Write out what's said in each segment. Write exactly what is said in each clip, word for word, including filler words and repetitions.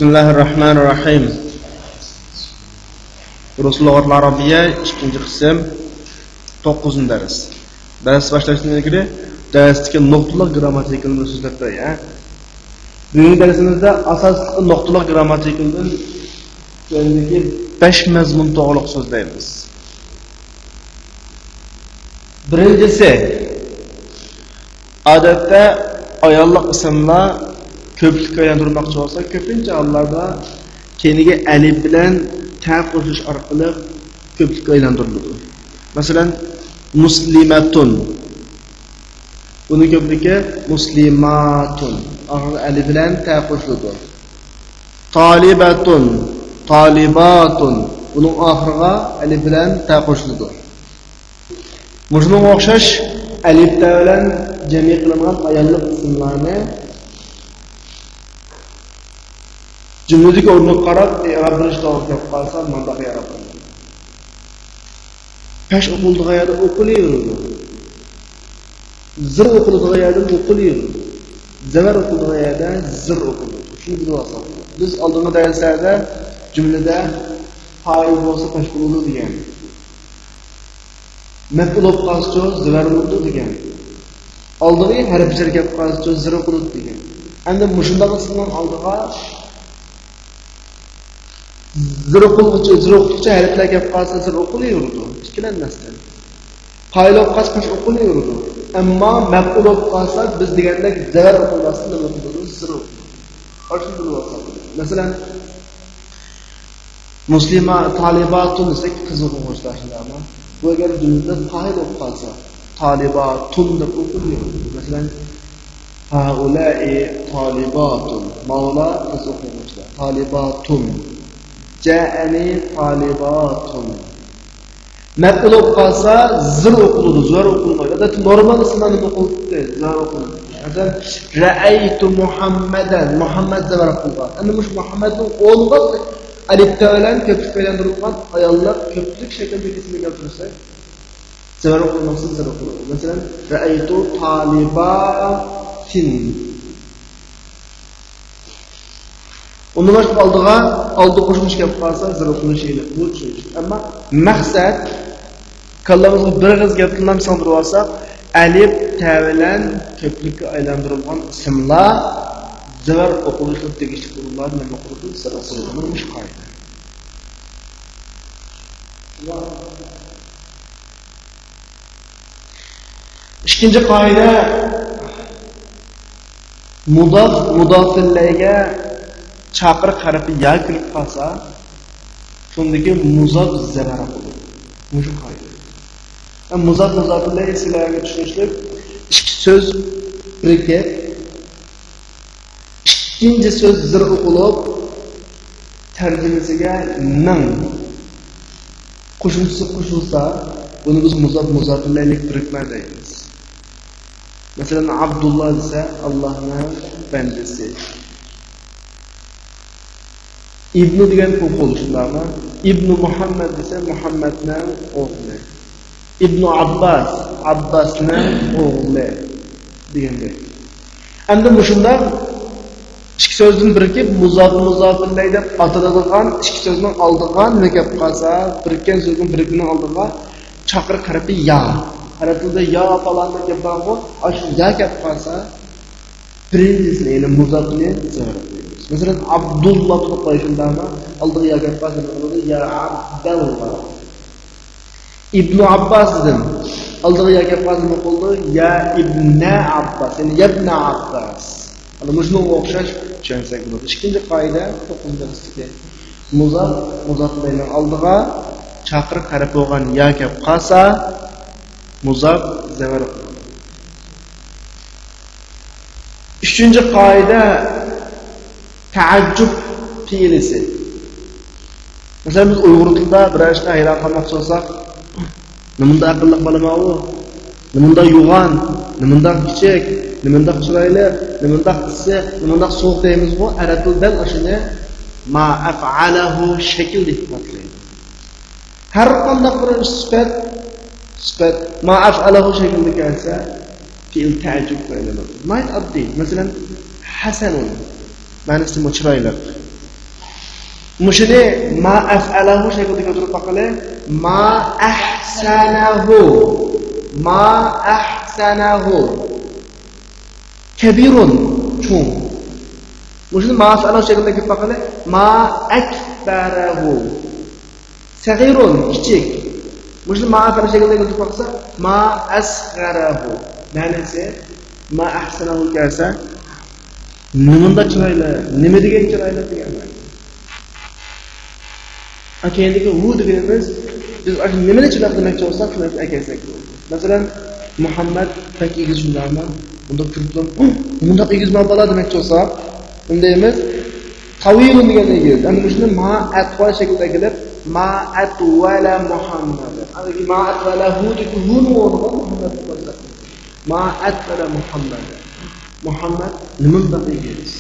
بىسمىللاھىررەھمانىررەھىم. رۇسۇل لۇغەتىل ئەرەبىيە، ئىككىنچى قىسىم، توققۇزىنچى دەرس. دەرس باشلاشتىن ئىلگىرى دەرستىكى نۇقتىلىق گىرامماتىكىنى سۆزلەپ بېرەي، ھە؟ بۈگۈنكى دەرسىمىزدە ئاساسلىقى نۇقتىلىق گىرامماتىكىدىن تۆۋەندىكى بەش مەزمۇن توغرىلىق سۆزلەيمىز. بىرىنچىسى، ئادەتتە ئاياللىق ئىسىملار كۆپلۈككە ئايلاندۇرماقچى بولسا، كۆپىنچە ھاللاردا كەينىگە ئەلىپ بىلەن تە قوشۇش ئارقىلىق كۆپلۈككە ئايلاندۇرۇلىدۇ. مەسىلەن، مۇسلىمەتۇن. بۇنىڭ كۆپلۈكى مۇسلىماتۇن. ئاخىرىغا ئەلىپ بىلەن تە قوشۇلىدۇ. تالىبەتۇن، تالىباتۇن. بۇنىڭ ئاخىرىغا ئەلىپ بىلەن تە قوشۇلىدۇ. مۇشۇنىڭغا ئوخشاش ئەلىپ تە بىلەن جەمئىي قىلىنغان ئاياللىق ئىسىملارنى جۈملىدىكى ئورنىغا قاراپ ئېراب بېرىش توغرا كەپ قالسا، مۇنداق ئېراب بېرىلىدۇ. پەش ئوقۇلىدىغان يەردە ئوقۇلۇۋېرىدۇ. زىر ئوقۇلىدىغان يەردە ئوقۇلۇۋېرىدۇ. زەۋەر ئوقۇلىدىغان يەردە زىر ئوقۇلىدۇ. شۇنى بىلىۋالساق بولىدۇ. بىز ئالدىنقى دەرسلەردە جۈملىدە پائىل بولسا پەش بولىدۇ دېگەن. مەپئۇل بولۇپ قالسىچۇ، زەۋەر بولىدۇ دېگەن. ئالدىغا ھەرپ جەر كەپ قالسىچۇ، زىر ئوقۇلىدۇ دېگەن. ئەمدى مۇشۇنداق ئىسىمنىڭ ئالدىغا زىر ئوقۇلغۇچە، زىر ئوقۇتقۇچە ھەرپلەر كەپ قالسا، زىر ئوقۇلۇۋېرىدۇ، ئىككىلەنمەستىن. پائىل بولۇپ قالسا، پەش ئوقۇلۇۋېرىدۇ. ئەمما مەپئۇل بولۇپ قالسا، بىز دېگەندەك زەۋەر ئوقۇلماستىن نېمە ئوقۇلىدۇ؟ زىر ئوقۇلىدۇ. ئاشۇنى بىلىۋالساق بولىدۇ. مەسىلەن، مۇسلىما، تالىباتۇن دېسەك، قىز ئوقۇغۇچىلار، شۇنداقمۇ؟ بۇ ئەگەر جۈملىدە پائىل بولۇپ قالسا، تالىباتۇن دەپ ئوقۇلمايدۇ. مەسىلەن، ھائۇلائى تالىباتۇن، ماۋۇلار قىز ئوقۇغۇچىلار، تالىباتۇن، جائەنى تالىباتۇن. مەپئۇل بولۇپ قالسا، زىر ئوقۇلىدۇ، زۆر ئوقۇلمايدۇ. ئادەتتە نورمال ئىسىملارنى ئوقۇلۇپ كېتىدۇ، زۆر ئوقۇلىدۇ. مەسىلەن، رەئەيتۇ مۇھەممەدەن، مۇھەممەد زەۋەر ئوقۇلغان. ئەمدى مۇشۇ مۇھەممەدنىڭ ئورنىغا ئەلىپ تە بىلەن كۆپلۈككە ئايلاندۇرۇلغان ئاياللار كۆپلۈك شەكىلدىكى ئىسىمنى كەلتۈرسەك، زەۋەر ئوقۇلماستىن زىر ئوقۇلىدۇ. مەسىلەن، رەئەيتۇ تالىباتىن. ئۇندىن باشقا ئالدىغا، ئالدى قوشۇمچە كەپ قالسا، زىر ئوقۇلۇشى ئېنىق. بۇ چۈشىنىش. ئەمما مەقسەت، كاللىمىزغا بىر ئېغىز گەپنى سىڭدۈرۈۋالساق، ئەلىپ تە بىلەن كۆپلۈككە ئايلاندۇرۇلغان ئىسىملار زەۋەر ئوقۇلۇشىغا تېگىشلىك ئورۇنلاردا نېمە ئوقۇلىدۇ؟ زىر ئوقۇلىدۇ. مانا مۇشۇ قائىدە. ئىككىنچى قائىدە، مۇداف، مۇدافىلەيگە چاقىرىق ھەرپى يا كىرىپ قالسا، شۇندىكى مۇزاف زەۋەر قىلىدۇ. مۇشۇ قائىدە. ھەم مۇزاف، مۇزافىلەي سىلەرگە چۈشىنىشلىك، ئىككى سۆز بىرىكىپ، ئىككىنچى سۆز زىر ئوقۇلۇپ، تەرجىمىسىگە نىڭ قوشۇمچىسى قوشۇلسا، بۇنى بىز مۇزاپ، مۇزاپىلەيلىك بىرىكمە دەيمىز. مەسىلەن، ئابدۇللا دېسە، ئاللاھنىڭ بەندىسى. ئىبنۇ دېگەن ئوغۇل، شۇنداقمۇ؟ ئىبنۇ مۇھەممەد دېسە، مۇھەممەدنىڭ ئوغلى. ئىبنۇ ئابباس، ئابباسنىڭ ئوغلى دېگەندەك. ئەمدى مۇشۇنداق ئىككى سۆزدىن بىرىكىپ، مۇزاپ، مۇزاپىلەي دەپ ئاتىلىدىغان ئىككى سۆزنىڭ ئالدىغا نېمە كەپ قالسا، بىرىككەن سۆزنىڭ بىرىكمىنىڭ ئالدىغا چاقىرىق ھەرپى يا. ئەرەب تىلىدا يا پالان دەپ گەپ بارغۇ، ئاشۇ يا كەپ قالسا، بىرىنچىسىنى، يەنى مۇزاپنى زەۋەر قىلىمىز. مەسىلەن، ئابدۇللا تۇرۇپ قالسا، ئالدىغا يا كەپ قالسا نېمە قىلىدۇ؟ يا ئابداللا. ئىبنۇ ئابباس دېدىم. ئالدىغا يا كەپ قالسا نېمە قىلىدۇ؟ يا ئىبنە ئابباس، يەنى يەبنە ئابباس. مانا مۇشۇنىڭغا ئوخشاش چۈشەنسەك بولىدۇ. ئىككىنچى قائىدە، توققۇزىنچى دەرستىكى مۇزاپ، مۇزاپ بىلەن ئالدىغا چاقىرىق ھەرپى بولغان يا كەپ قالسا، مۇزاپ زەۋەر قىلىدۇ. ئۈچىنچى قائىدە، تەئەججۈب پېئىلىسى. مەسىلەن، بىز ئۇيغۇر تىلىدا بىرەر ئىشقا ھەيران قالماقچى بولساق، نېمانداق ئەقىللىق بالىما ئۇ؟ نېمانداق يوغان؟ نېمانداق كىچىك؟ نېمانداق چىرايلىق؟ نېمانداق ئىسسىق؟ نېمانداق سوغۇق دەيمىزغۇ؟ ئەرەب تىلى دەل ئاشۇنى ما ئەفئەلەھۇ شەكلىدە ئىپادىلەيدۇ. ھەر قانداق بىر سۈپەت، سۈپەت، ما ئەفئەلەھۇ شەكلىدە كەلسە، پېئىل تەئەججۈبكە ئايلىنىدۇ. ناھايىتى ئاددىي. مەسىلەن، ھەسەنۇن. مەنىسىمۇ چىرايلىق. مۇشۇنى ما ئەفئەلەھۇ شەكلىدە كۆتۈرۈپ باققىلى. ما ئەھسەنەھۇ. ما ئەھسەنەھۇ. كەبىرۇن، چوڭ. مۇشۇنى ما ئەفئەلەھۇ شەكلىدە كۆتۈرۈپ باققىلى. ما ئەكبەرەھۇ. سەغىرۇن، كىچىك. مۇشۇنى ما ئەفئەلەھۇ شەكلىدە كۆتۈرۈپ باقسا، ما ئەسغەرەھۇ. مەنىسى، ما ئەھسەنەھۇ كەلسە، نېمانداق چىرايلىق، نېمە دېگەن چىرايلىق دېگەن مەنە. ھە، كەينىدىكى ھۇ دېگىنىمىز، بىز ئاشۇ نېمىنى چىرايلىق دېمەكچى بولساق، شۇنى ئەكەلسەك بولىدۇ. مەسىلەن، مۇھەممەد بەك ئېگىز شۇنداقمۇ؟ بۇنداق كۆرۈپ تۇرۇپ، ھۇ، بۇنداق ئېگىزما بالا دېمەكچى بولساق، ئۇنداق ئەمەس. تاۋىلۇن دېگەن ئېگىز. ئەمدى مۇشۇنى ما ئەتۋەل شەكلىدە ئەكېلىپ، ما ئەتۋەلە مۇھەممەد. ما ئەتۋەلەھۇنىڭ ئورنىغا مۇھەممەدنى قويساق. ما ئەتۋەلە مۇھەممەد. مۇھەممەد نېمانداق ئېگىز.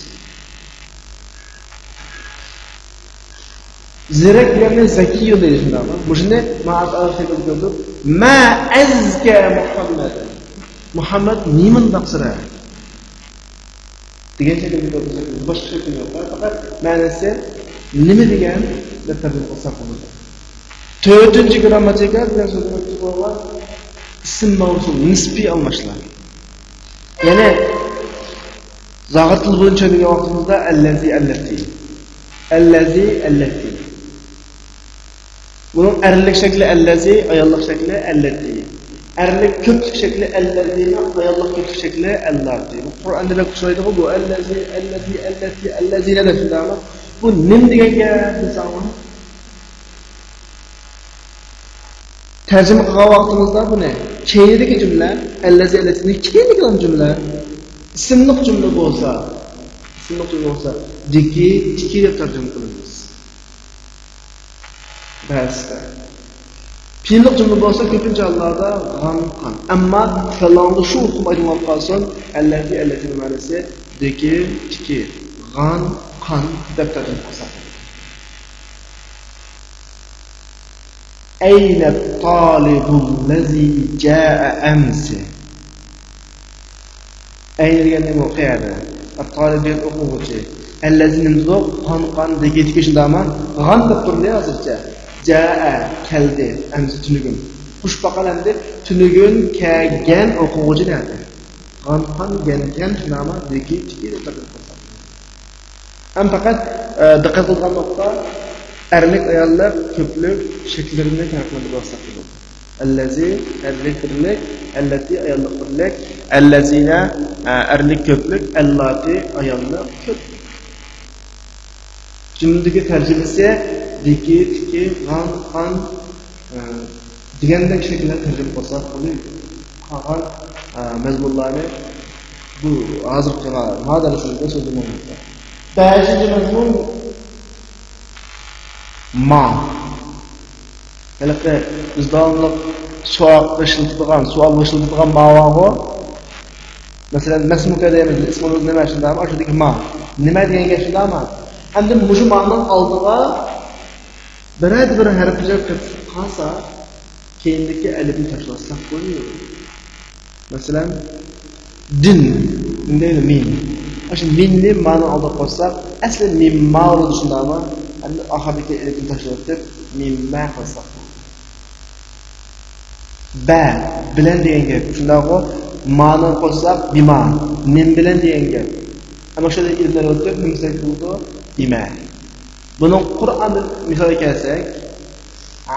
زېرەك دېگەننى زەكىيۇن دەيدۇ، شۇنداقمۇ؟ مۇشۇنى ما ئەتۋەلە شەكلىدە كۆرسەتىپ، ما ئەزكە مۇھەممەد. مۇھەممەد نېمانداق سىرە؟ دېگەن شەكىلدە كۆرسەتسەك، باشقا شەكىل يوق. پەقەت مەنىسى نېمە دېگەن دەپ تەرجىمە قىلساق بولىدۇ. تۆتىنچى گرامماتىكا دېگەن سۆزنىڭ ئۆتكىلى بولغان ئىسىم مەۋسۇل، نىسپىي ئالماشلار. يەنى زاغۇت تىلى بويىچە چۈشەنگەن ۋاقتىمىزدا ئەللەزى، ئەللەتى. ئەللەزى، ئەللەتى. بۇنىڭ ئەرلىك شەكلى ئەللەزى، ئاياللىق شەكلى ئەللەتى. ئەرلىك كۆپلۈك شەكلى ئەللەزىنە، ئاياللىق كۆپلۈك شەكلى ئەللاتى. بۇ قۇرئاندا بەك ئۇچرايدىغۇ، بۇ ئەللەزى، ئەللەتى، ئەللەتى، ئەللەزىنە دەپ شۇنداقمۇ؟ بۇ نېمە دېگەن گەپ دېسەڭ، تەرجىمە قىلغان ۋاقتىمىزدا بۇنى كەينىدىكى جۈملە، ئەللەزى، ئەللەتىنى كەينىدىكى جۈملە، ئىسىملىق جۈملە بولسا، ئىسىملىق جۈملە بولسا، دىكى، تىكى دەپ تەرجىمە قىلىمىز. بەزىدە. پېئىللىق جۈملە بولسا كۆپىنچە ھاللاردا غان، قان. ئەمما تىلىڭدا شۇ ئۇقۇم ئايدىڭ بولۇپ قالسۇن، ئەللەتى، ئەللەتىنىڭ مەنىسى دىكى، تىكى، غان، قان دەپ تەرجىمە قىلساق. ئەينە تالىبۇللەزى جائە ئەمسى. ئەينە دېگەن نېمە ئۇ قەيەردە؟ ئەتتالىب دېگەن ئوقۇغۇچى. ئەللەزى نېمە دېدۇق؟ غان، قان، دىكى، تىكى شۇنداقما؟ غان دەپ تۇردى ھازىرچە. جائە، كەلدى. ئەمسى تۈنۈگۈن. قوشۇپ باققان ئەمدى. تۈنۈگۈن كەلگەن ئوقۇغۇچى نەدە؟ غان، قان، گەن، كەن شۇنداقما؟ دىكى، تىكى دەپ تەرجىمە قىلساق. ھەم پەقەت، ئە، دىققەت قىلىدىغان نۇقتا، ئەرلىك، ئاياللىق، كۆپلۈك شەكىللىرىنى پەرقلەندۈرۈۋالساق بولىدۇ. ئەللەزى، ئەرلىك بىرلىك، ئەللەتى، ئاياللىق بىرلىك، ئەللەزىنە، ئە، ئەرلىك كۆپلۈك، ئەللاتى، ئاياللىق كۆپلۈك. جۈملىدىكى تەرجىمىسى دىكى، تىكى، غان، قان، ئە، دېگەندەك شەكىلدە تەرجىمە قىلساق بولىدۇ. قالغان، ئە، مەزمۇنلارنى بۇ ھازىرقى ما، ما دەرسىمىزدە سۆزلىمەكچى. بەشىنچى مەزمۇن ما. ھېلىقى بىز داۋاملىق سوئال ئىشلىتىدىغان، سوئال ئىشلىتىدىغان ما بارغۇ. مەسىلەن، مەسمۇكە دەيمىز، ئىسمىمىز نېمە شۇنداقمۇ؟ ئاشۇدىكى ما. نېمە دېگەن گەپ شۇنداقمۇ؟ ئەمدى مۇشۇ مانىڭ ئالدىغا بىرەر بىر ھەرپ جەر قېتىپ قالسا، كەينىدىكى ئەلىپنى تاشلاتساق بولىدۇ. مەسىلەن، دىن. دىن دەيدۇ، مىم. ئاشۇ مىمنى مانىڭ ئالدىغا قوشساق، ئەسلى مىم ما بولىدۇ شۇنداقمۇ؟ ئەمدى ئاخىرىدىكى ئەلىپنى تاشلىۋېتىپ، مىم مە قىلساق بولىدۇ. بە، بىلەن دېگەن گەپ. شۇنداقغۇ؟ مانى قوشساق، بىما. نېمە بىلەن دېگەن گەپ. ئەمما شۇنى ئىلمەن ئۆتۈپ، نېمە دېسەك بولىدۇ؟ بىمە. بۇنىڭ قۇرئاندىن مىسالغا كەلسەك،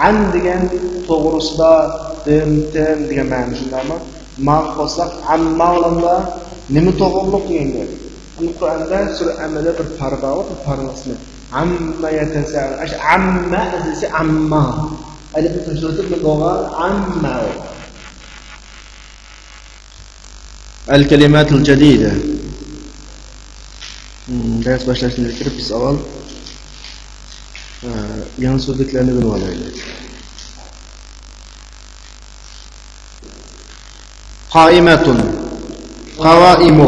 ئەن دېگەن توغرىسىدا، دىن، تىن دېگەن مەنىدە، شۇنداقمۇ؟ ماغا قوشساق، ئەمما بولامدا، نېمە توغرىلىق دېگەن گەپ. ئەمما قۇرئاندا سۈرە ئەممىدە بىر پارە بار، بىر پارىنىڭ ئىسمى. ئەممە يەتەسەئەلۇن. ئاشۇ ئەممە ئەسلىسى ئەمما. ئەلىپنى تاشلىۋېتىپ، بىر بولغان ئەممە. ئەل كەلىماتۇل جەدىدە. دەرس باشلاشتىن ئىلگىرى بىز ئاۋۋال ھە، يېڭى سۆزلۈكلەرنى بىلىۋالايلى. قائمة، قوائم.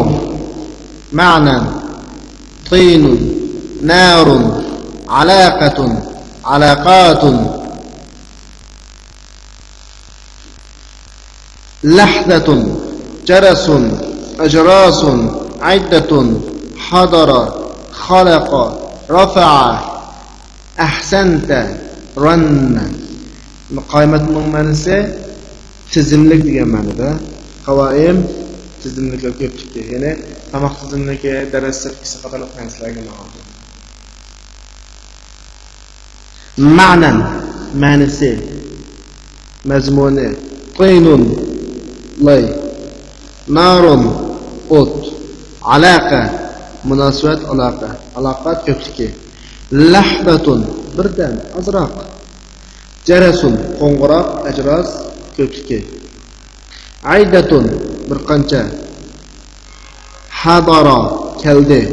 معنى: طين، نار، علاقة، علاقات. لحظة، جرس، أجراس، عدة، حضر، خلق، رفع، أحسنت، رن. قائمة نىڭ مەنىسى تىزىملىك دېگەن مەنىدە. قوائم، تىزىملىكلەر كۆپلۈكى. يەنى تاماق تىزىملىكى، دەرس سەپكىسى قاتارلىق نەرسىلەرگە ماڭىدۇ. مەنەن، مەنىسى، مەزمۇنى. طينٌ، لاي. نارٌ، ئوت. علاقە، مۇناسىۋەت، ئالاقە. ئالاقات كۆپلۈكى. لحظة، بىردەم، ئازراق. جرس، قوڭغۇراق. أجراس، كۆپلۈكى. عدة، بىر قانچە. حضر، كەلدى.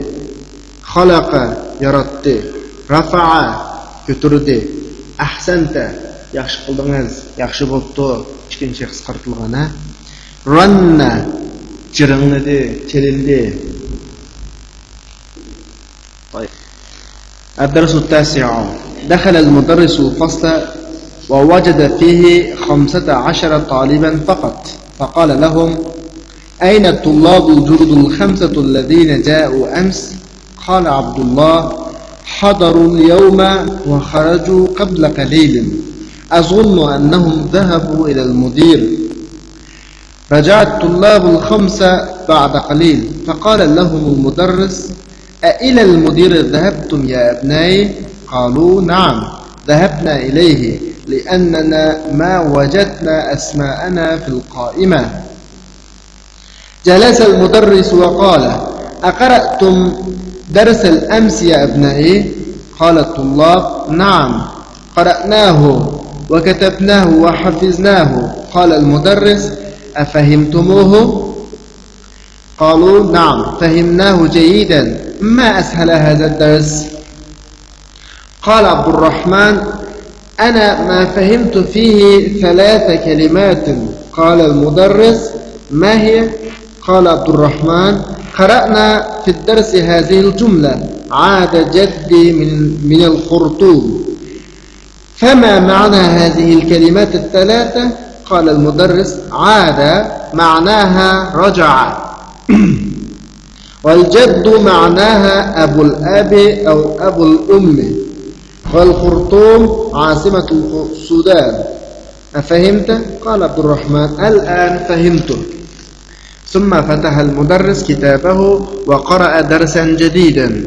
خلق، ياراتتى. رفع، كۆتۈردى. أحسنت، ياخشى قىلدىڭىز، ياخشى بوپتۇ، ئىككىنچى شەخس قارىتىلغان، ھە؟ رن، جىرىڭلىدى، چېلىندى. طيب. الدرس التاسع. دخل المدرس الفصل ووجد فيه خمسة عشر طالبا فقط، فقال لهم: أين الطلاب الجدد الخمسة الذين جاءوا أمس؟ قال عبد الله: حضروا اليوم وخرجوا قبل قليل، أظن أنهم ذهبوا إلى المدير. رجع الطلاب الخمسة بعد قليل، فقال لهم المدرس: أإلى المدير ذهبتم يا أبنائي؟ قالوا: نعم، ذهبنا إليه لأننا ما وجدنا أسماءنا في القائمة. جلس المدرس وقال: أقرأتم درس الأمس يا أبنائي؟ قال الطلاب: نعم، قرأناه وكتبناه وحفظناه. قال المدرس: أفهمتموه؟ قالوا: نعم، فهمناه جيدا. ما أسهل هذا الدرس؟ قال عبد الرحمن: أنا ما فهمت فيه ثلاث كلمات. قال المدرس: ما هي؟ قال عبد الرحمن: قرأنا في الدرس هذه الجملة: عاد جدي من، من الخرطوم. فما معنى هذه الكلمات الثلاثة؟ قال المدرس: عاد معناها رجع، والجد معناها أبو الأب أو أبو الأم، والخرطوم عاصمة السودان. أفهمت؟ قال عبد الرحمن: الآن فهمت. ثم فتح المدرس كتابه وقرأ درسا جديدا: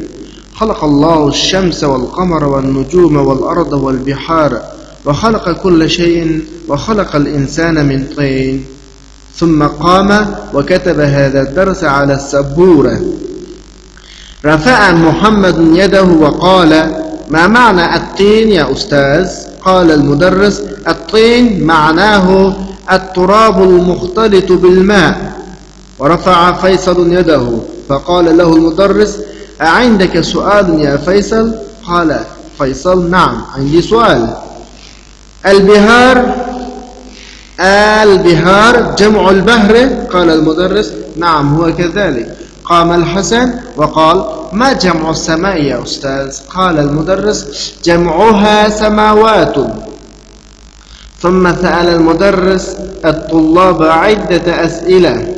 خلق الله الشمس والقمر والنجوم والأرض والبحار وخلق كل شيء وخلق الإنسان من طين. ثم قام وكتب هذا الدرس على السبورة. رفع محمد يده وقال: ما معنى الطين يا أستاذ؟ قال المدرس: الطين معناه التراب المختلط بالماء. ورفع فيصل يده فقال له المدرس: أعندك سؤال يا فيصل؟ قال فيصل: نعم، عندي سؤال. البهار، البهار جمع البحر؟ قال المدرس: نعم، هو كذلك. قام الحسن وقال: ما جمع السماء يا أستاذ؟ قال المدرس: جمعها سماوات. ثم سأل المدرس الطلاب عدة أسئلة: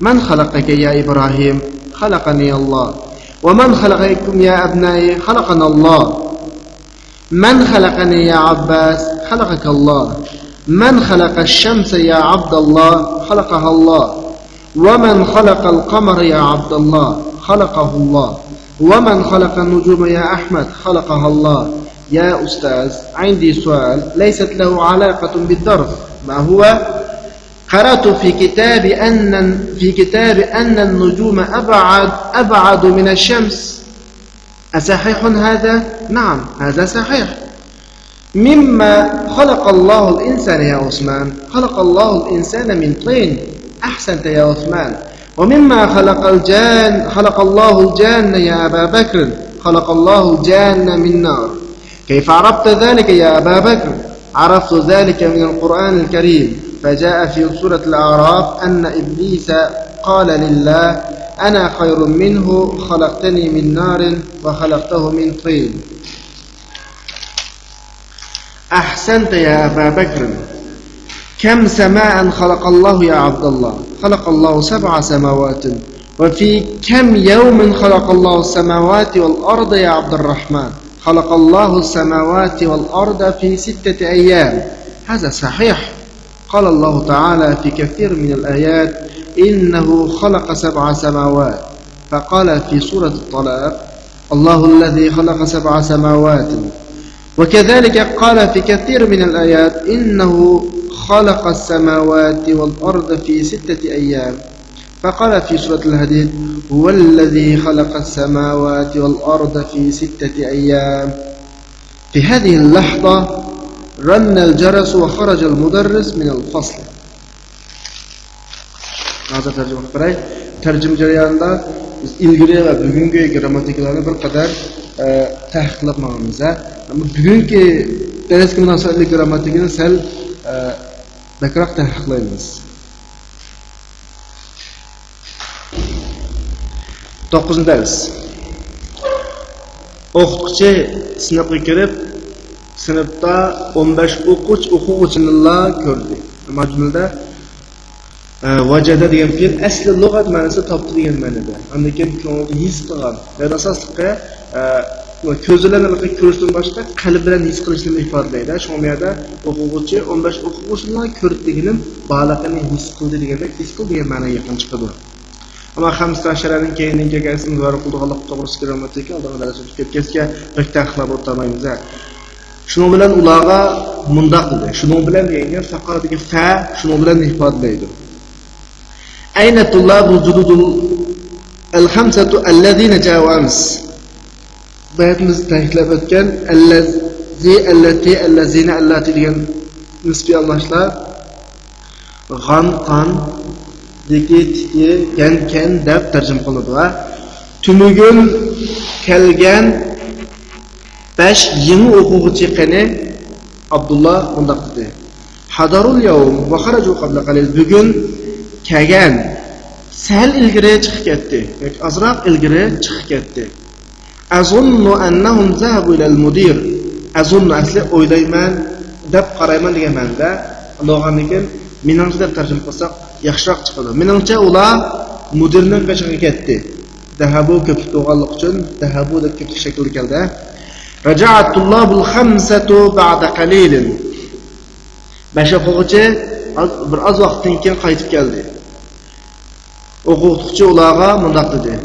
من خلقك يا إبراهيم؟ خلقني الله. ومن خلقكم يا أبنائي؟ خلقنا الله. من خلقني يا عباس؟ خلقك الله. من خلق الشمس يا عبد الله؟ خلقها الله. ومن خلق القمر يا عبد الله؟ خلقه الله. ومن خلق النجوم يا أحمد؟ خلقها الله. يا أستاذ، عندي سؤال ليست له علاقة بالدرس. ما هو؟ قرأت في كتاب أن، في كتاب أن النجوم أبعد، أبعد من الشمس. أصحيح هذا؟ نعم، هذا صحيح. مما خلق الله الإنسان يا عثمان؟ خلق الله الإنسان من طين. أحسنت يا عثمان. ومما خلق الجان، خلق الله الجان يا أبا بكر؟ خلق الله الجان من نار. كيف عرفت ذلك يا أبا بكر؟ عرفت ذلك من القرآن الكريم، فجاء في سورة الأعراف أن إبليس قال لله: أنا خير منه، خلقتني من نار وخلقته من طين. أحسنت يا أبا بكر. كم سماء خلق الله يا عبد الله؟ خلق الله سبع سماوات. وفي كم يوم خلق الله السماوات والأرض يا عبد الرحمن؟ خلق الله السماوات والأرض في ستة أيام. هذا صحيح. قال الله تعالى في كثير من الآيات: إنه خلق سبع سماوات. فقال في سورة الطلاق: الله الذي خلق سبع سماوات. وكذلك قال في كثير من الآيات: إنه خلق السماوات والأرض في ستة أيام. فقال في سورة الحديد: هو الذي خلق السماوات والأرض في ستة أيام. في هذه اللحظة رن الجرس وخرج المدرس من الفصل. ھازىر تەرجىمە قىلىپ بېرەي. تەرجىمە جەريانىدا بىز ئىلگىرى ۋە بۈگۈنكى گىرامماتىكىلارنى بىر قەدەر، ئە، تەھقىقلەپ ماڭىمىز، ھە. ئەمما بۈگۈنكى دەرسكە مۇناسىۋەتلىك گىرامماتىكىنى سەل، ئە، بەكرەك تەھقىقلەيمىز. توققۇزىنچى دەرس. ئوقۇتقۇچى سىنىپقا كىرىپ، سىنىپتا ئون بەش ئوقۇغۇچى، ئوقۇغۇچىنىلا كۆردى. مانا جۈملىدە، ئە، ۋەجەدە دېگەن پېئىل ئەسلى لۇغەت مەنىسى تاپتى دېگەن مەنىدە. ئاندىن كېيىن كۆڭلىدە ھېس قىلغان. يەنى ئاساسلىقى، ئە، كۆز بىلەن ھېلىقى كۆرۈشتىن باشقا قەلب بىلەن ھېس قىلىشنى ئىپادىلەيدۇ. شۇڭا بۇ يەردە ئوقۇغۇچى ئون بەش ئوقۇغۇچىنىلا كۆردى دېگىنىم بارلىقىنى ھېس قىلدى دېگەندەك، ھېس قىلدى دېگەن مەنىگە يېقىن چىقىدۇ. ئەمما خەمسە ئەشەرەنىڭ كېيىنىدىن كەلگەن ئىسىمنى زاھىر قىلىدىغانلىققا توغرا كېلىدىغان بولسىكى، ئالدىنقى دەرسلەردە ئۆتۈپ كەتكەچكە بەك تەھقىقلەپ ئولتۇرمايمىز، ھە. شۇنىڭ بىلەن ئۇلارغا مۇنداق دېدى. شۇنىڭ بىلەن دېگەنگە فەقەر دېگەن فە شۇنىڭ بىلەن ئىپادىلەيدۇ. أين الطلاب الجدد الخمسة الذين جاءوا أمس؟ بايا بىز تەكىتلەپ ئۆتكەن ئەللەزى، ئەللەتى، ئەللەزىنە، ئەللاتى دېگەن نىسبىي ئالماشلار. غان، قان، دىكى، تىكى، گەن، كەن دەپ تەرجىمە قىلىنىدۇ، ھە. تۈنۈگۈن كەلگەن بەش يېڭى ئوقۇغۇچى قېنى؟ ئابدۇللا مۇنداق دېدى: حضروا اليوم وخرجوا قبل قليل. بۈگۈن كەلگەن، سەل ئىلگىرى چىقىپ كەتتى ياكى ئازراق ئىلگىرى چىقىپ كەتتى. أظن أنهم ذهبوا إلى المدير. أظن ئەسلى ئويلايمەن، دەپ قارايمەن دېگەن مەنىدە. ئۇنداق بولغاندىن كېيىن مېنىڭچە دەپ تەرجىمە قىلساق ياخشىراق چىقىدۇ. مېنىڭچە ئۇلار مۇدىرنىڭ قېشىغا كەتتى. ذهبوا كۆپلۈك بولغانلىقى ئۈچۈن ذهبوا دەپ كۆپلۈك شەكىلدە كەلدى. رجع الطلاب الخمسة بعد قليل. بەش ئوقۇغۇچى ئاز، بىر ئاز ۋاقىتتىن كېيىن قايتىپ كەلدى. ئوقۇتقۇچى ئۇلارغا مۇنداق دېدى: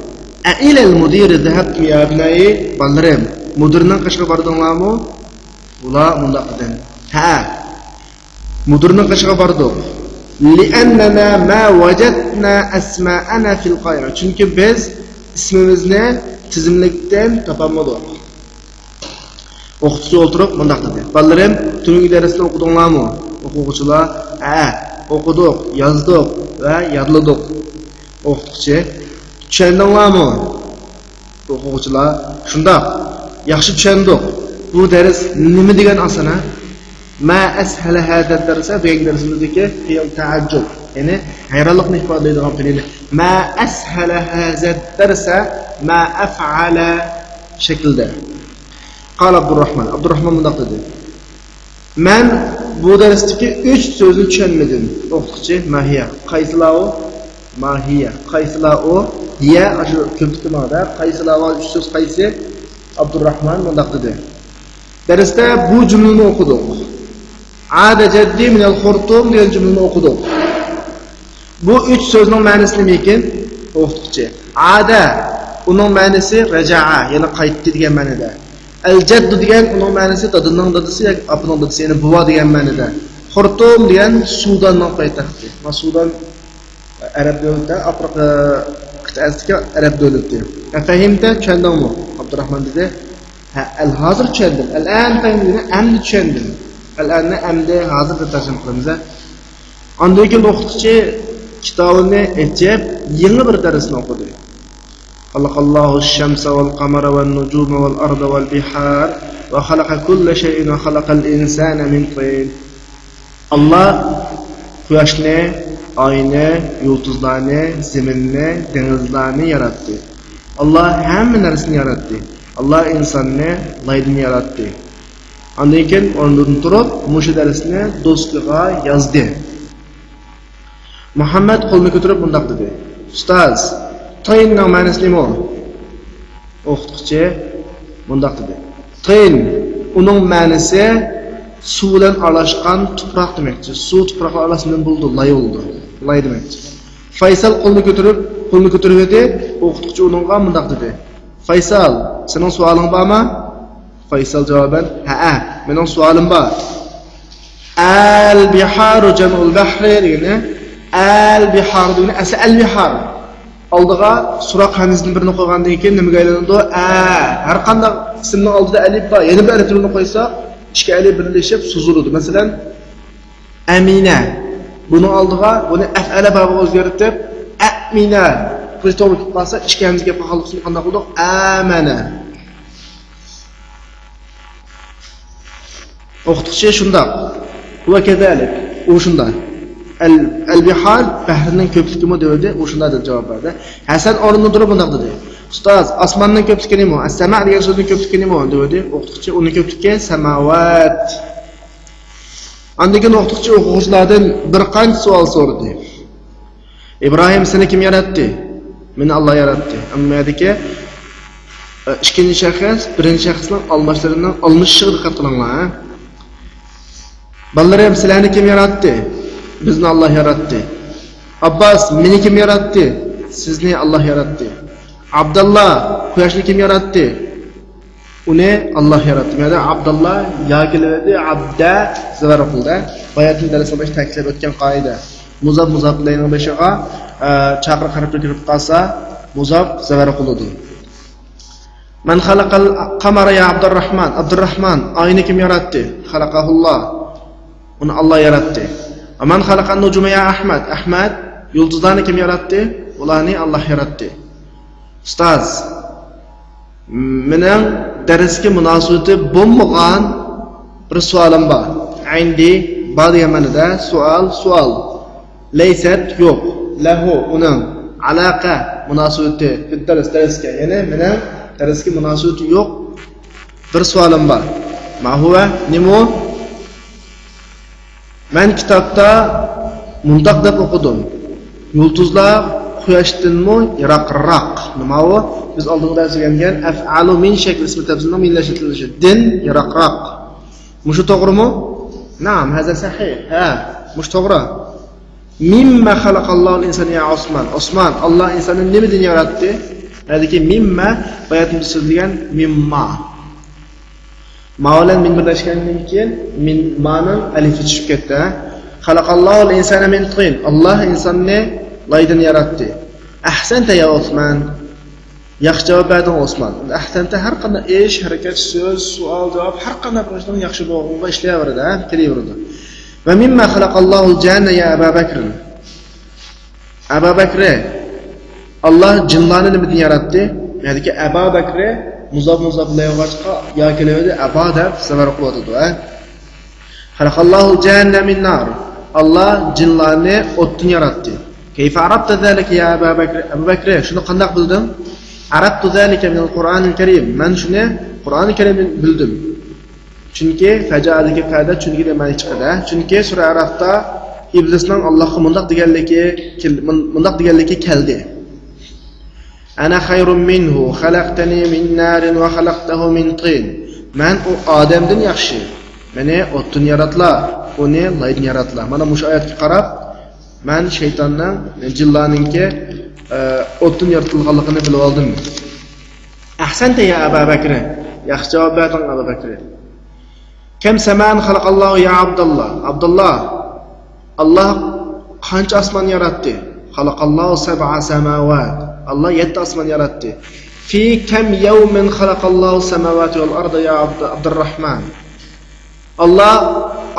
أإلى المدير ذهبتم يا أبنائي؟ بالىلىرىم، مۇدىرنىڭ قېشىغا باردىڭلارمۇ؟ ئۇلار مۇنداق دېدى: ھە، مۇدىرنىڭ قېشىغا باردۇق. لأننا ما وجدنا أسماءنا في القائمة. چۈنكى بىز ئىسمىمىزنى تىزىملىكتىن تاپالمىدۇق. ئوقۇتقۇچى ئولتۇرۇپ مۇنداق دېدى: بالىلىرىم، تۈنۈگۈنكى دەرسنى ئوقۇدۇڭلارمۇ؟ ئوقۇغۇچىلار: ھە، ئوقۇدۇق، يازدۇق ۋە يادلىدۇق. ئوقۇتقۇچى: چۈشەندىڭلارمۇ؟ ئوقۇغۇچىلار: شۇنداق، ياخشى چۈشەندۇق. بۇ دەرس نېمە دېگەن ئاسان، ھە؟ ما أسهل هذا الدرس دېگەن دەرسىمىزدىكى پېئىل تەئەججۈب، يەنى ھەيرانلىقنى ئىپادىلەيدىغان پېئىل. ما أسهل هذا الدرس، ما أفعل شەكلىدە. قال عبد الرحمن، ئابدۇراخمان مۇنداق دېدى: مەن بۇ دەرستىكى ئۈچ سۆزنى چۈشەنمىدىم. ئوقۇتقۇچى: ما هي؟ قايسىلار ئۇ؟ ما هي؟ قايسىلار ئۇ؟ هي، ئاشۇ كۆپلۈكتە ماڭىدۇ. قايسىلار ئۇ؟ ئۈچ سۆز قايسى؟ ئابدۇراخمان مۇنداق دېدى: دەرستە بۇ جۈملىنى ئوقۇدۇق. عاد جدي من الخرطوم دېگەن جۈملىنى ئوقۇدۇق. بۇ ئۈچ سۆزنىڭ مەنىسى نېمىكىن؟ ئوقۇتقۇچى: عاد، ئۇنىڭ مەنىسى رجع، يەنى قايتتى دېگەن مەنىدە. الجد دېگەن ئۇنىڭ مەنىسى دادىنىڭ دادىسى ياكى ئاپىنىڭ دادىسى، يەنى بوۋا دېگەن مەنىدە. خرطوم دېگەن سۇداننىڭ پايتەختى. ما سۇدان ئەرەب دۆلىتى، ئافرىقا قىتئەسىدىكى ئەرەب دۆلىتى. فهمت، چۈشەندىڭمۇ؟ ئابدۇراخمان دېدى: ھە، ھازىر چۈشەندىم. الآن فهمت دېگەن ئەمدى چۈشەندىم. الآن نى ئەمدى، ھازىر دەپ تەرجىمە قىلىمىز. ئاندىن كېيىن ئوقۇتقۇچى كىتابىنى ئېچىپ، يېڭى بىر دەرسنى ئوقۇدى. خلق الله الشمس والقمر والنجوم والأرض والبحار. وخلق كل شيء وخلق الإنسان من طين. ئاللا قۇياشنى، ئاينى، يۇلتۇزلارنى، زېمىننى، دېڭىزلارنى ياراتتى. ئاللا ھەممە نەرسىنى ياراتتى. ئاللا ئىنساننى لايدىن ياراتتى. ئاندىن كېيىن ئورنىدىن تۇرۇپ، مۇشۇ دەرسنى دوسكىغا يازدى. مۇھەممەد قولىنى كۆتۈرۈپ مۇنداق دېدى، ئۇستاز، تىننىڭ مەنىسى نېمە؟ ئوقۇتقۇچى مۇنداق دېدى، تىن، ئۇنىڭ مەنىسى سۇ بىلەن ئارىلاشقان تۇپراق دېمەكچى. سۇ تۇپراق ئارىلاشقان بولىدۇ، لاي بولىدۇ. لاي دېمەكچى. فايسال قولىنى كۆتۈرۈپ، قولىنى كۆتۈرۈۋىدى. ئوقۇتقۇچى ئۇنىڭغا مۇنداق دېدى، فايسال، سېنىڭ سوئالىڭ بارمۇ؟ فايسال جاۋابەن، ھەئە، مېنىڭ سوئالىم بار. ئەل بىھارۇ جەمئۇل بەھرى دېگىنى، ئەل بىھار دېگىنى ئەسلى ئەل بىھار. ئالدىغا سوراق ھەمزىدىن بىرنى قويغاندىن كېيىن نېمىگە ئايلىنىدۇ؟ ئە، ھەر قانداق ئىسىمنىڭ ئالدىدا ئەلىپ بار، يەنە بىر ئەلىپ بىرنى قويساق، ئىككى ئەلىپ بىرلىشىپ سوزۇلىدۇ. مەسىلەن، ئەمىنە. بۇنىڭ ئالدىغا بۇنى ئەفئەلە بابىغا ئۆزگەرتىپ، ئەمىنە. بۇ توغرا كېلىپ قالسا، ئىككى ھەمزە گەپ قىلغانلىقى ئۈچۈن قانداق بولدۇق؟ ئەمەنە. ئوقۇتقۇچى شۇنداق. ۋە كەزالىك. ئۇ شۇنداق. ئەل، ئەل بىھار، بەھرىنىڭ كۆپلۈكىمۇ دېۋىدى. ئۇ شۇنداق دەپ جاۋاب بەردى. ھەسەن ئورنىدىن تۇرۇپ مۇنداق دېدى. ئۇستاز، ئاسماننىڭ كۆپلۈكى نېمە؟ ئەسسەما دېگەن سۆزنىڭ كۆپلۈكى نېمە؟ دېۋىدى. ئوقۇتقۇچى ئۇنىڭ كۆپلۈكى سەماۋات. ئاندىن كېيىن ئوقۇتقۇچى ئوقۇغۇچىلاردىن بىر قانچە سوئال سورىدى. ئىبراھىم، سېنى كىم ياراتتى؟ مېنى ئاللا ياراتتى. ئەمما يەردىكى، ئە، ئىككىنچى شەخس، بىرىنچى شەخسنىڭ ئالماشلىرىنىڭ ئالمىشىشىغا دىققەت قىلىڭلار، ھە؟ بالىلىرىم، سىلەرنى كىم ياراتتى؟ بىزنى ئاللا ياراتتى. ئابباس، مېنى كىم ياراتتى؟ سىزنى ئاللا ياراتتى. ئابداللا، قۇياشنى كىم ياراتتى؟ ئۇنى ئاللا ياراتتى. يەنى ئابداللا يا كېلىۋىدى، ئابدە زەۋەر قىلدى. باياتىن دەرسنىڭ بېشىدا تەكىتلەپ ئۆتكەن قائىدە. مۇزاپ مۇزاپ ئىلەينىڭ بېشىغا، ئە، چاقىرىق ھەرپى كىرىپ قالسا، مۇزاپ زەۋەر قىلىدۇ. مەن خەلەقەل قەمەرە يا ئابدۇرراھمان. ئابدۇرراھمان، ئاينى كىم ياراتتى؟ خەلەقەھۇللا. ئۇنى ئاللا ياراتتى. ۋە مەن خەلەقەن نۇجۇمە يا ئەھمەد. ئەھمەد، يۇلتۇزلارنى كىم ياراتتى؟ ئۇلارنى ئاللا ياراتتى. ئۇستاز، مېنىڭ دەرسكە مۇناسىۋىتى بولمىغان بىر سوئالىم بار. ئەيندى، بار دېگەن مەنىدە، سوئال، سوئال. لەيسەت، يوق. لەھۇ، ئۇنىڭ. ئالاقە، مۇناسىۋىتى، فىددەرس، دەرسكە. يەنى مېنىڭ دەرسكە مۇناسىۋىتى يوق بىر سوئالىم بار. ما ھۇۋە، نېمە ئۇ؟ مەن كىتابتا مۇنداق دەپ ئوقۇدۇم، يۇلتۇزلار قۇياشتىنمۇ يىراقراق. نېمە ئۇ؟ بىز ئالدىنقى دەرستە ئۆگەنگەن ئەفئالۇ مىن شەكلى ئىسمى تەپسىلنىڭ مىنلا ئىشلىتىلىشى. دىن يىراقراق. مۇشۇ توغرىمۇ؟ نەئەم، ھازا سەھىھ. ھە، مۇشۇ توغرا. مىمما خەلەقەللاھۇل ئىنسانە يا ئوسمان. ئوسمان، ئاللا ئىنساننى نېمىدىن ياراتتى؟ ھەدىكى مىمما، باياتىن بىز سۆزلىگەن مىمما. ما بىلەن مىن بىرلەشكەندىن كېيىن مىن، مانىڭ ئەلىپى چۈشۈپ كەتتى، ھە؟ خەلەقەللاھۇل ئىنسانە مىن تىن. ئاللا ئىنساننى لايدىن ياراتتى. ئەھسەنتە يا ئوسمان. ياخشى جاۋاب بەردىڭ، ئوسمان. ئەھسەنتە ھەر قانداق ئىش، ھەرىكەت، سۆز، سوئال، جاۋاب، ھەر قانداق بىر ئىشنىڭ ياخشى بولغىنىغا ئىشلەيۋېرىدۇ، ھە؟ كېلىۋېرىدۇ. ۋە مىمما خەلەقەللاھۇل جاننە يا ئەبا بەكرىن. ئەبا بەكرى، ئاللا جىنلارنى نېمىدىن ياراتتى؟ يەنىكى ئەبا بەكرى مۇزاپ مۇزاپ ئىلەيھى بولغاچقا يا كېلىۋىدى، ئەبا دەپ زەۋەر قىلىۋاتىدۇ، ھە؟ خەلەقەللاھۇل جاننە مىن نار. ئاللا جىنلارنى ئوتتىن ياراتتى. كەيفە ئەرەپتە زالىكە يا ئەبا بەكرى؟ ئەبۇ بەكرى، شۇنى قانداق بىلدىڭ؟ ئەرەپتۇ زالىكە مىنەل قۇرئانىل كەرىم. مەن شۇنى قۇرئانى كەرىمدىن بىلدىم. چۈنكى فەجائەلىكى فەدە، چۈنكى دېگەن مەنە چىقىدۇ. چۈنكى سۈرە ئەرەفتا ئىبلىسنىڭ ئاللاغا مۇنداق دېگەنلىكى كېل-، مۇن-، مۇنداق دېگەنلىكى كەلدى. ئەنە خەيرۇم مىنھۇ خەلەقتەنى مىن نارىن ۋە خەلەقتەھۇ مىن تىن. مەن ئۇ ئادەمدىن ياخشى. مېنى ئوتتىن ياراتلا، ئۇنى لايدىن ياراتلا. مانا مۇشۇ ئايەتكە قاراپ، مەن شەيتاننىڭ، جىنلارنىڭكى، ئە، ئوتتىن يارىتىلغانلىقىنى بىلىۋالدىم. ئەھسەنتە يا ئەبا بەكرى. ياخشى جاۋاب بەردىڭ، ئەبا بەكرى. كەم سەمان خەلەقەللاھۇ يا ئابداللا. ئابداللا، ئاللا قانچە ئاسمان ياراتتى؟ خەلەقەللاھۇ سەبئە سەماۋات. ئاللا يەتتە ئاسمان ياراتتى. في كم يوم خلق الله السماوات والأرض يا عبد، عبد الرحمن؟ ئاللا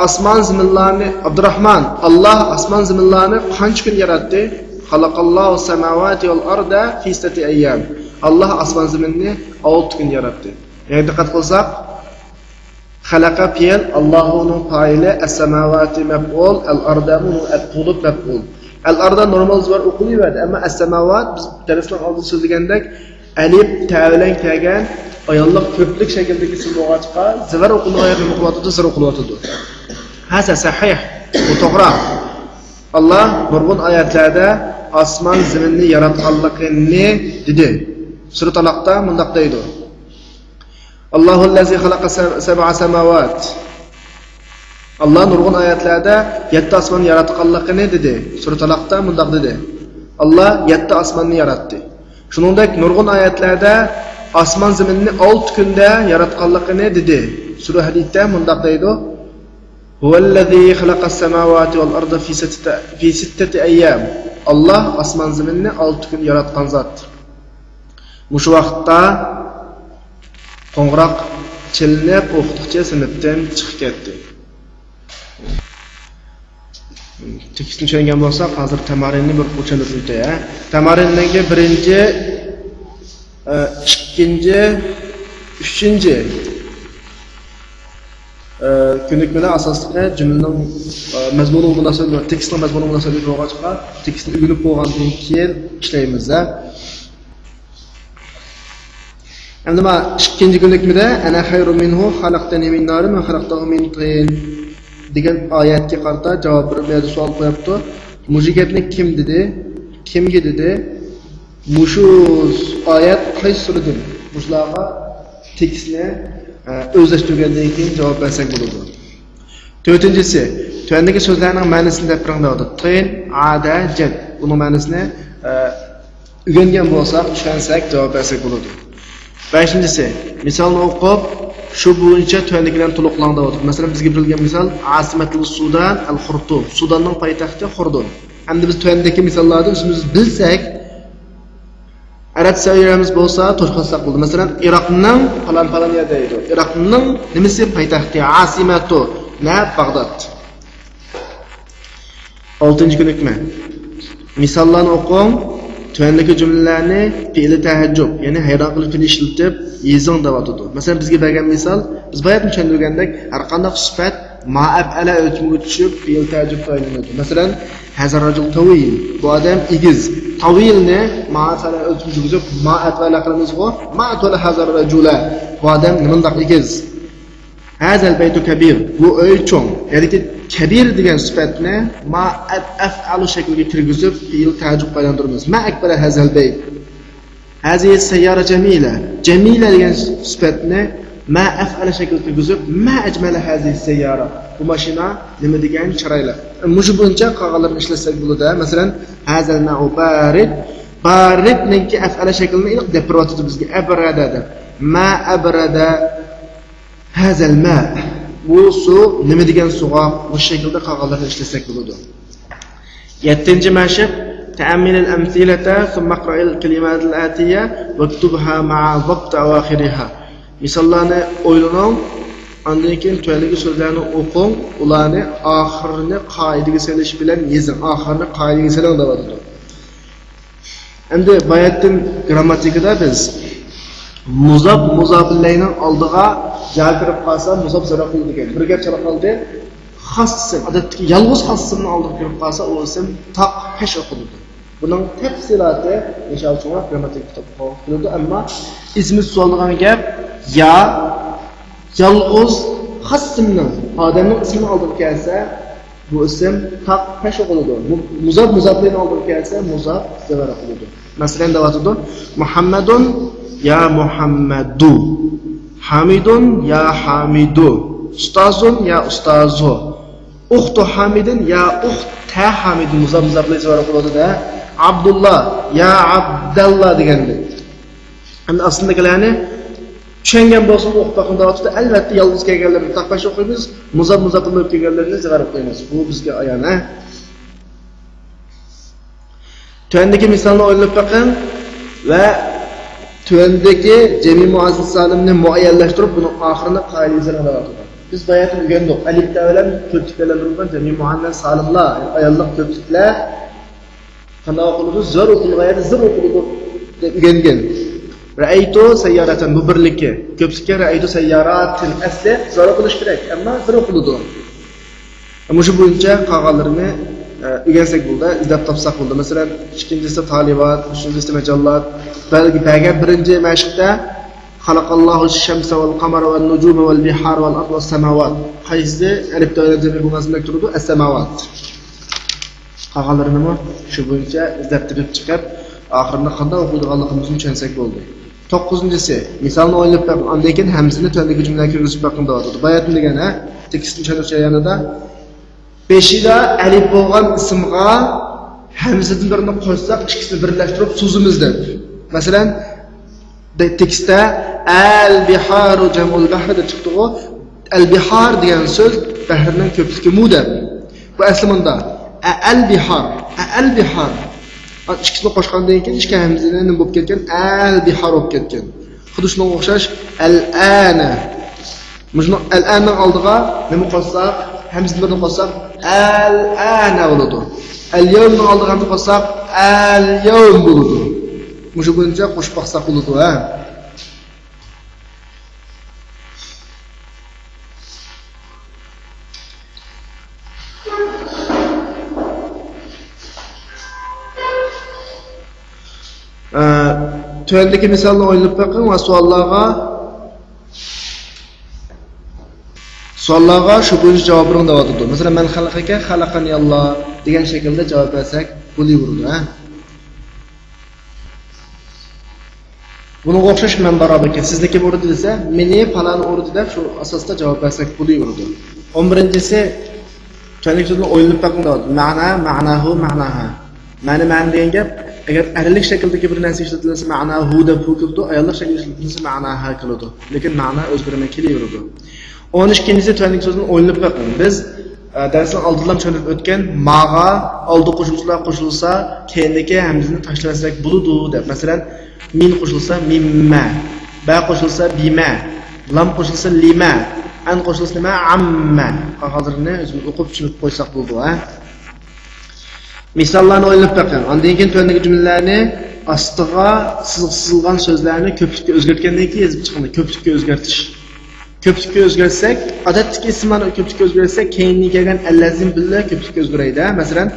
ئاسمان زېمىنلارنى، ئابدۇراخمان، ئاللا ئاسمان زېمىنلارنى قانچە كۈن ياراتتى؟ خەلەقەللاھۇ سەماۋاتى ۋەل ئەرزە فى ستەتى ئەييام. ئاللا ئاسمان زېمىننى ئالتە كۈن ياراتتى. يەنە دىققەت قىلساق، خەلەقە پېئىل، ئاللاھۇنىڭ پائىلى، ئەسساماۋاتى مەپئۇل، ئەل ئاردا ئۇنىڭ ئەتقۇلۇپ مەپئۇل. ئەل ئاردا نورمال زىبار ئوقۇلۇۋەردى، ئەمما ئەسساماۋات، بىز دەرسنىڭ ئالدىدا سۆزلىگەندەك، ئەلىپ، تە بىلەن كەلگەن ئاياللىق كۆپلۈك شەكىلدىكى ئىسىم بولغاچقا، زىبار ئوقۇلىدىغان يەردە ئوقۇلۇۋاتىدۇ، زىر ئوقۇلۇۋاتىدۇ. ھازا سەھىھ، بۇ توغرا. ئاللا نۇرغۇن ئايەتلەردە ئاسمان زېمىننى ياراتقانلىقىنى دېدى. سۈرە تالاقتا مۇنداق دەيدۇ. اللَّهُ الَّذِي خَلَقَ سَبْعَ سَمَاوَاتٍ. ئاللا نۇرغۇن ئايەتلەردە يەتتە ئاسماننى ياراتقانلىقىنى دېدى. سۈرە تالاقتا مۇنداق دېدى. ئاللا يەتتە ئاسماننى ياراتتى. شۇنىڭدەك نۇرغۇن ئايەتلەردە ئاسمان زېمىننى ئالتە كۈندە ياراتقانلىقىنى دېدى. سۈرە ھەدىدتە مۇنداق دەيدۇ. هُوَ الَّذِي خَلَقَ السَّمَاوَاتِ وَالْأَرْضَ فِي سِتَّةِ، فِي سِتَّةِ أَيَّامٍ. ئاللا ئاسمان زېمىننى ئالتە كۈندە ياراتقان زات. مۇشۇ ۋاقىتتا قوڭغۇراق چېلىنىپ، ئوقۇتقۇچى سىنىپتىن چىقىپ كەتتى. تېكىستنى چۈشەنگەن بولساق، ھازىر تەمارىننى بىر قۇر چۈشەندۈرۈپ ئۆتەي، ھە؟ تەمارىننىڭكى بىرىنچى، ئە، ئىككىنچى، ئۈچىنچى، ئە، كۆنۈكمىلەر ئاساسلىقى جۈملىنىڭ، ئە، مەزمۇنىغا مۇناسىۋەتلىك، تېكىستنىڭ مەزمۇنىغا مۇناسىۋەتلىك بولغاچقا، تېكىستنى ئۆگىنىپ بولغاندىن كېيىن ئىشلەيمىز، ھە؟ ئەمدى مانا ئىككىنچى كۆنۈكمىدە، أَنَا خَيْرٌ مِنْهُ خَلَقْتَنِي مِنْ نَارٍ وَخَلَقْتَهُ مِنْ طِينٍ دېگەن ئايەتكە قارىتا جاۋاب بېرىپ، بۇ يەردە سوئال قويۇپتۇ. مۇشۇ گەپنى كىم دېدى؟ كىمگە دېدى؟ مۇشۇ ئايەت قايسى سۈرىدىن؟ مۇشۇلارغا تېكىستنى، ئە، ئۆزلەشتۈرگەندىن كېيىن جاۋاب بەرسەك بولىدۇ. تۆتىنچىسى، تۆۋەندىكى سۆزلەرنىڭ مەنىسىنى دەپ بېرىڭ دەۋاتىدۇ. تىن، ئادە، جەد. بۇنىڭ مەنىسىنى، ئە، ئۆگەنگەن بولساق، چۈشەنسەك، جاۋاب بەرسەك بولىدۇ. بەشىنچىسى، مىسالنى ئوقۇپ، شۇ بويىچە تۆۋەندىكىلەرنى تولۇقلاڭ دەۋاتىدۇ. مەسىلەن، بىزگە بېرىلگەن مىسال، عاصمة السودان الخرطوم. سۇداننىڭ پايتەختى خوردوم. ئەمدى بىز تۆۋەندىكى مىساللاردىن ئۆزىمىز بىلسەك، ئەرەبچە سۆزلىرىمىز بولسا توشقۇزساق بولىدۇ. مەسىلەن، ئىراقنىڭ پالان-پالان يەر دەيدۇ. ئىراقنىڭ نېمىسى پايتەختى؟ عاصمة. نە؟ باغداد. ئالتىنچى كۆنۈكمە. مىساللارنى ئوقۇڭ. تۆۋەندىكى جۈملىلەرنى پېئىلى تەئەججۈب، يەنى ھەيران قېلىش پېئلى ئىشلىتىپ يېزىڭ دەۋاتىدۇ. مەسىلەن، بىزگە بەرگەن مىسال، بىز باياتىن چۈشەندۈرگەندەك، ھەرقانداق سۈپەت ما ئەپئەلە ئۆلچىمىگە چۈشۈپ، پېئىل تەئەججۈب پايدىلىنىدۇ. مەسىلەن، ھازا رەجۇل تەۋىل، بۇ ئادەم ئېگىز. تەۋىلنى ما ئەپئەلە ئۆلچىمىگە چۈشۈرگۈزۈپ، ما ئەپئەلە قىلىمىزغۇ؟ ما ئەپئەلە ھازا رەجۇلە، بۇ ئادەم نېمانداق ئېگىز. ھازا بەيتۇ كەبىر، بۇ ئۆي چوڭ. يەنىكى كەبىر دېگەن سۈپەتنى ما ئەپ-، ئەفئەلۇ شەكلىگە كىرگۈزۈپ، پېئىل تەئەججۈب پايدىلاندۇرىمىز. ما ئەكبەرە ھازا بەيت. ھازىھى سەييارە جەمىلە. جەمىلە دېگەن سۈپەتنى ما ئەفئەلە شەكلىگە كىرگۈزۈپ، ما ئەجمەلە ھازىھى سەييارە. بۇ ماشىنا نېمە دېگەن چىرايلىق. مۇشۇ بويىچە قالغانلىرىنى ئىشلەتسەك بولىدۇ. مەسىلەن، ھازا مائۇ بارىد. باردنىڭكى ئەفئەلە شەكلىنى ئېنىق دەپ بېرىۋاتىدۇ بىزگە، ئەبرەدە دەپ. ما ئەبرەدە. ھازا الماء. بۇ سۇ نېمە دېگەن سۇغا؟ مۇشۇ شەكىلدە قالغانلىرىنى ئىشلەتسەك بولىدۇ. يەتتىنچى مەشىق، تەئەممىلىل ئەمسىلەتە، سۇممە ئىقرائىل كەلىماتىل ئەتىيە، ۋەكتۇبھا مەئە ۋەقتى ئەۋاخىرىھا. مىساللارنى ئويلىنىڭ، ئاندىن كېيىن تۆۋەندىكى سۆزلەرنى ئوقۇڭ، ئۇلارنى ئاخىرىنى قائىدىگە سېلىش بىلەن يېزىڭ، ئاخىرىنى قائىدىگە سېلىڭ دەۋاتىدۇ. ئەمدى باياتىن گىرامماتىكىدا بىز مۇزاپ، مۇزاپىلەينىڭ ئالدىغا جا كىرىپ قالسا، مۇزاپ زەرەپ قىلىدىكەن. بىر گەپ چالا قالدى. خاس ئىسىم، ئادەتتىكى يالغۇز خاس ئىسىمنىڭ ئالدىغا كىرىپ قالسا، ئۇ ئىسىم تاق پەش ئوقۇلىدۇ. بۇنىڭ تەپسىلاتى ئىنشائاللا چوڭراق گىرامماتىكا كىتابتا قويۇلىدۇ. ئەمما ئېسىمىزدە تۇتۇلىدىغان گەپ، يا يالغۇز خاس ئىسىمنىڭ، ئادەمنىڭ ئىسمىنىڭ ئالدىغا كەلسە، بۇ ئىسىم تاق پەش ئوقۇلىدۇ. مۇ-، مۇزاپ مۇزاپلىنىڭ ئالدىغا كەلسە، مۇزاپ زەۋەر ئوقۇلىدۇ. مەسىلەن، دەۋاتىدۇ، مۇھەممەدۇن يا مۇھەممەدۇ، ھامىدۇن يا ھامىدۇ، ئۇستازۇن يا ئۇستازۇ، ئۇختۇ ھامىدىن يا ئۇختە ھامىدىن، مۇزاپ مۇزاپلىنى زەۋەر ئوقۇلىدۇ-دە. ئابدۇللا يا ئابداللا دېگەندەك. ئەمدى ئاستىدىكىلەرنى چۈشەنگەن بولسىمۇ ئوقۇپ باققىن دەۋاتىدۇ. ئەلۋەتتە، يالغۇز كەلگەنلىرىنى تاق پەش ئوقۇيمىز، مۇزاپ مۇزاپلىنىپ كەلگەنلىرىنى زەۋەر ئوقۇيمىز. بۇ بىزگە ئايان، ھە؟ تۆۋەندىكى مىسالنى ئويلىنىپ بېقىڭ ۋە تۆۋەندىكى جەمئىي مۇئەننەس سالىمنى مۇئەييەنلەشتۈرۈپ، بۇنىڭ ئاخىرىنى قائىدىگە سېلىڭ دەۋاتىدۇ. بىز باياتىن ئۆگەندۇق. ئەلىپلەر بىلەن كۆپلۈكلەرلەندۈرۈلگەن جەمئىي مۇئەننەس سالىملار، يەنى ئاياللىق كۆپلۈكلەر قانداق ئوقۇلىدۇ؟ زۆر ئوقۇلغان يەردە زىر ئوقۇلىدۇ دەپ ئۆگەنگەن. رەئەيتۇ سەيياراتەن، بۇ بىرلىكى. كۆپلۈككە رەئەيتۇ سەيياراتىن ئەسلى زەرۇپ بولۇشى كېرەك، ئەمما زەرۇپ بولىدۇ. مۇشۇ بويىچە قالغانلىرىنى، ئە، ئۆگەنسەك بولدى، ئىزدەپ تاپساق بولدى. مەسىلەن، ئىككىنچىسى تالىۋات، ئۈچىنچىسى مەجاللات. بەلكى بەرگەن بىرىنچى مەشىقتە خەلەقاللاھۇ شەمسە ۋەل قەمەرە ۋەن نۇجۇمە ۋەل بىھارە ۋەل ئەرزە ۋەس سەماۋات. قايسىسى ئەلىپتە ئايلانغان جەمئىي بولغان ئىسىملەرگە كىرىدۇ؟ ئەس سەماۋات. قالغانلىرىنىمۇ شۇ بويىچە ئىزدەپ تېپىپ چىقىپ، ئاخىرىنى قانداق ئوقۇيدىغانلىقىمىزنى چۈشەنسەك بولدى. توققۇزىنچىسى، مىسالنى ئويلىنىپ بېقىڭ، ئاندىن كېيىن ھەمزىنى تۆۋەندىكى جۈملىلەرگە كىرگۈزۈپ بېقىڭ دەۋاتىدۇ. باياتىن دېگەن، ھە؟ تېكىستنى چۈشەندۈرۈش جەريانىدا بېشىدا ئەلىپ بولغان ئىسىمغا ھەمزىدىن بىرنى قوشساق، ئىككىسىنى بىرلەشتۈرۈپ سوزىمىز دەپ. مەسىلەن، دە-، تېكىستتە ئەل بىھارۇ جەمئۇل بەھرى دەپ چىقتىغۇ. ئەل بىھار دېگەن سۆز بەھرىنىڭ كۆپلۈكىمۇ دەپ. بۇ ئەسلى مۇندا. ئەئەل بىھار، ئەئەل بىھار. ئىككىسىنى قوشقاندىن كېيىن ئىككى ھەمزىنى نېمە بولۇپ كەتكەن؟ ئەل بىھار بولۇپ كەتكەن. خۇددى شۇنىڭغا ئوخشاش ئەلئەنە. مۇشۇنىڭ ئەلئەننىڭ ئالدىغا نېمە قوشساق، ھەمزىنى بىرنى قوشساق، ئەلئەنە بولىدۇ. ئەليەۋمنىڭ ئالدىغا نېمە قوشساق، ئەليەۋم بولىدۇ. مۇشۇ بويىچە قوشۇپ باقساق بولىدۇ، ھە. ئە، تۆۋەندىكى مىسالنى ئويلىنىپ بېقىڭ ۋە سوئاللارغا، سوئاللارغا شۇ بويىچە جاۋاب بېرىڭ دەۋاتىدۇ. مەسىلەن، مەن خەلەقەكە خەلەقەنىياللا دېگەن شەكىلدە جاۋاب بەرسەك بولۇۋېرىدۇ، ھە؟ بۇنىڭغا ئوخشاش مەن بارابىكەن، سىزنى كىم ئۇردى دېسە، مېنى پالان ئۇردى دەپ شۇ ئاساستا جاۋاب بەرسەك بولۇۋېرىدۇ. ئون بىرىنچىسى، تۆۋەندىكى سۆزنى ئويلىنىپ بېقىڭ دەۋاتىدۇ. مەنا، مەناھۇ، مەناھا. مەنە، مەنە دېگەن گەپ، ئەگەر ئەرلىك شەكىلدىكى بىر نەرسە ئىشلىتىلسە، مەناھۇ دەپ ھۇ كېلىدۇ، ئاياللىق شەكىلدە ئىشلىتىلسە، مەناھا كېلىدۇ. لېكىن مەنا ئۆزگەرمەي كېلىۋېرىدۇ. ئون ئىككىنچىسى، تۆۋەندىكى سۆزنى ئويلىنىپ بېقىڭ. بىز، ئە، دەرسنىڭ ئالدىدىلا چۈشەندۈرۈپ ئۆتكەن، ماغا ئالدى قوشۇمچىلار قوشۇلسا، كەينىدىكى ھەمزىنى تاشلىۋەتسەك بولىدۇ دەپ. مەسىلەن، مىم قوشۇلسا مىممە، بە قوشۇلسا بىمە، لام قوشۇلسا لىمە، ئەن قوشۇلسا نېمە؟ ئەممە. قالغانلىرىنى ئۆزىمىز ئوقۇپ چۈشىنىپ قويساق بولىدۇ، ھە؟ مىساللارنى ئويلىنىپ بېقىڭ. ئاندىن كېيىن تۆۋەندىكى جۈملىلەرنى ئاستىغا سىزىق سىزىلغان سۆزلەرنى كۆپلۈككە ئۆزگەرتكەندىن كېيىن يېزىپ چىقىڭ. كۆپلۈككە ئۆزگەرتىش. كۆپلۈككە ئۆزگەرتسەك، ئادەتتىكى ئىسىملارنى كۆپلۈككە ئۆزگەرتسەك، كەينىدىن كەلگەن ئەللەزى بىلەن كۆپلۈككە ئۆزگىرەيدۇ. مەسىلەن،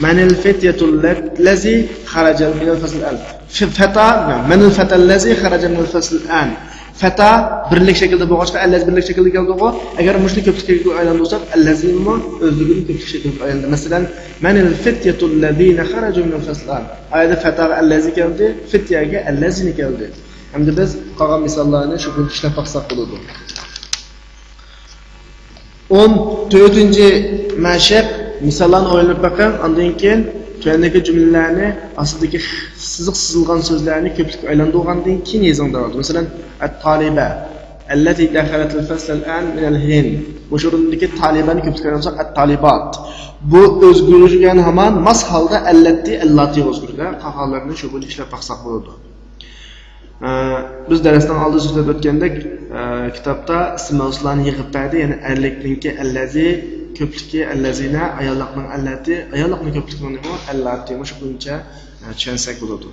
مەنىل فىتيەتۇللەزى خەرەجە مىنەل فەسلىل ئان. ف-، فەتا، مەنىل فەتەللەزى خەرەجە مىنەل فەسلىل ئان. فەتا بىرلىك شەكىلدە بولغاچقا، ئەللەزى بىرلىك شەكىلدە كەلدىغۇ. ئەگەر مۇشۇنى كۆپلۈك شەكىلگە ئايلاندۇرساق، ئەللەزىمۇ ئۆزلۈكىدىن كۆپلۈك شەكىلگە ئايلاندى. مەسىلەن، مەنىل فىتيەتۇللەزىنە خەرەجۇ مىنەل فەسلىل ئان. ئايەتتە فەتاغا ئەللەزى كەلدى، فىتيەگە ئەللەزىنە كەلدى. ئەمدى بىز قالغان مىساللارنى شۇ كۈنى ئىشلەپ باقساق بولىدۇ. ئون تۆتىنچى مەشىق، مىساللارنى ئويلىنىپ بېقىڭ، ئاندىن كېيىن تۆۋەندىكى جۈملىلەرنى، ئاستىدىكى سىزىق سىزىلغان سۆزلەرنى كۆپلۈككە ئايلاندۇرغاندىن كېيىن يېزىڭ دەۋاتىدۇ. مەسىلەن، ئەت-تالىبە، ئەللەتى دەخەلەتىل فەسلەل ئان مىنەل ھىند. مۇشۇ ئورۇندىكى تالىبەنى كۆپلۈككە ئايلاندۇرساق، ئەت-تالىبات. بۇ ئۆزگىرىشكەن ھامان ماس ھالدا ئەللەتتى، ئەللاتىغا ئۆزگىرىدۇ. قالغانلىرىنى شۇ بويىچە ئىشلەپ باقساق بولىدۇ. ئە، بىز دەرسنىڭ ئالدىدا سۆزلەپ ئۆتكەندەك، ئە، كىتابتا ئىسىم مەۋسۇللارنى يىغىپ بەردى، يەنى ئەرلىكنىڭكى ئەللەزى، كۆپلۈكى ئەللەزىنە، ئاياللىقنىڭ ئەللەتى، ئاياللىقنىڭ كۆپلۈكىنىڭ نېمە؟ ئەللاتى. مۇشۇ بويىچە، ئە، چۈشەنسەك بولىدۇ.